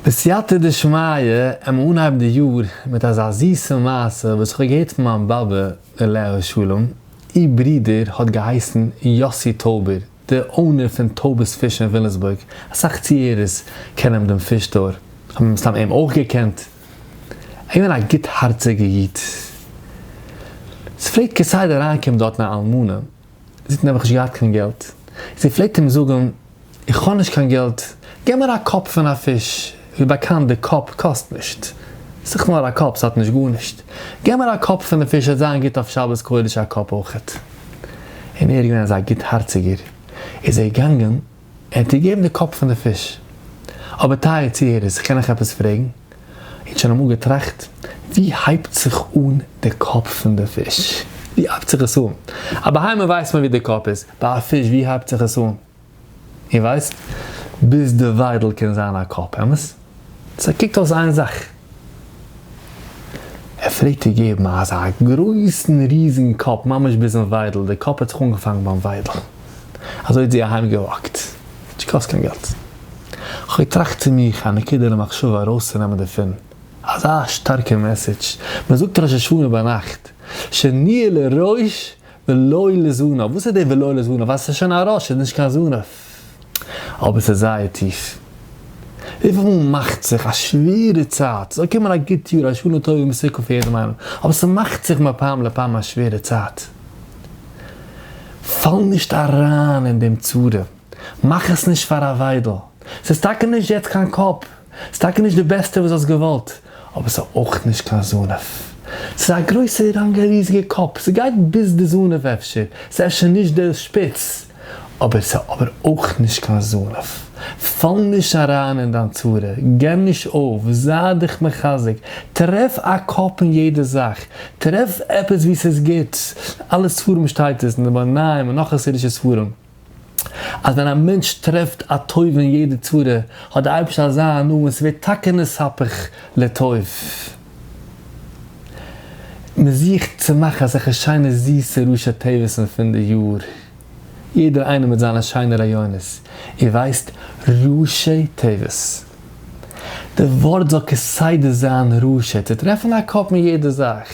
בסייעתא דשמיא עמער אנהייבן די יאר מיט אזא זיסע מעשה וואס איך האב געהערט פון מיין באבע עליה השלום, איר ברודער האט געהייסן יאסי טויבער, די owner פון טויבער'ס פיש אין וויליאמסבורג, אסאך צוהערערס קענען דעם פיש store, האבן מסתם אים אויך געקענט, ער איז געווען א גוט הארציגע איד, ס'פלעגט כסדר אריינקומען דארטן א אלמנה, זי האט נעבעך נישט געהאט קיין געלט, זי פלעגט אים זאגן, איך האב נישט קיין געלט, געב מיר א קאפ פון א פיש, ווי באקאנט די קאפ קאסט נישט, ס'איז נאר א קאפ ס'האט נישט גארנישט, געב מיר א קאפ פון די פיש וועט זיין גוט אויף שבת קודש א קאפ אויכעט. און ער איז געווען אזא גוט הארציגער, איז ער געגאנגען ער האט איר געגעבן די קאפ פון די פיש. אבער טייער צוהערערס, איך קען אייך עפעס פרעגן? איר האט שוין אמאל געטראכט ווי הייבט זיך אן די קאפ פון די פיש? ווי הייבט זיך עס אן? א בהמה ווייסט מען ווי די קאפ איז, ביי א פיש ווי הייבט זיך עס אן? איר ווייסט? ביז די וויידל קען זיין א קאפ, אמת? ס'קוקט אויס איין זאך. ער פלעגט איר געבן אזא גרויסן ריזיגן קאפ ממש ביזן וויידל, די קאפ האט זיך אנגעפאנגן ביים וויידל. אזוי האט זי אהיים געוואקט. נישט געקאסט קיין געלט. כ'האב געטראכט צו מיך א נקודה למחשבה ארויסצונעמען דערפון. אזא שטארקע message. מ'זאגט ראש השנה ביינאכט, שנהיה לראש ולא לזנב. וואס איז די ולא לזנב? ווייל ס'איז שוין א ראש, ס'איז נישט קיין זנב. אבער ס'איז זייער טיף. וויפיל מאל מאכט זיך א שווערע צייט, ס'זאל קומען א גוט יאר, א שנה טובה ומתוקה פאר יעדעם איינעם, אבער ס'מאכט זיך מפעם לפעם א שווערע צייט. פאל נישט אריין אין דעם צרה, מאך עס נישט פאר א וויידל. ס'איז טאקע נישט יעצט קיין קאפ, ס'איז טאקע נישט די בעסטע וואס האסט געוואלט, אבער ס'איז אויך נישט קיין זנב. ס'איז א גרויסע לאנגע ריזיגע קאפ, ס'גייט ביז די זנב אפשר, ס'איז אפשר נישט די שפיץ, אבער ס'איז אבער אויך נישט קיין זנב. פאל נישט אריין אין דיין צרה, געב נישט אויף, זיי דיך מחזק, טרעף א קאפ אין יעדע זאך, טרעף עפעס וואו ס'איז גוט, אלע ספרים שטייט עס, אין די באר מים און נאך חסידישע ספרים. אז ווען א מענטש טרעפט א טוב אין יעדע צרה, האט דער אייבערשטער אזא הנאה און ס'ווערט טאקע נתהפך לטוב. מען זוכט צו מאכן אזעלכע שיינע זיסע ראשי תיבות'ן פון די יאר, יעדער איינער מיט זיינע שיינע רעיונות, איר ווייסט ראשי תיבות? די ווארט זאל כסדר זיין ראשי, צו טרעפן א קאפ אין יעדע זאך.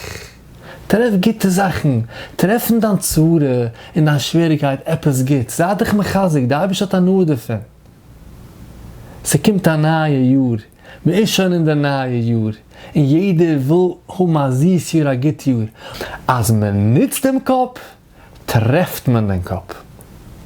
טרעף גוטע זאכן, טרעף אין דיין צרה, אין דיין שוועריקייט עפעס גוטס, זיי דיך מחזק, די אייבערשטער האט הנאה דערפון. ס'קומט א נייע יאר, מ'איז שוין אין די נייע יאר, און יעדער וויל האבן א זיס יאר, א גוט יאר. אז מ'נוצט דעם קאפ, טרעפט מען דעם קאפ.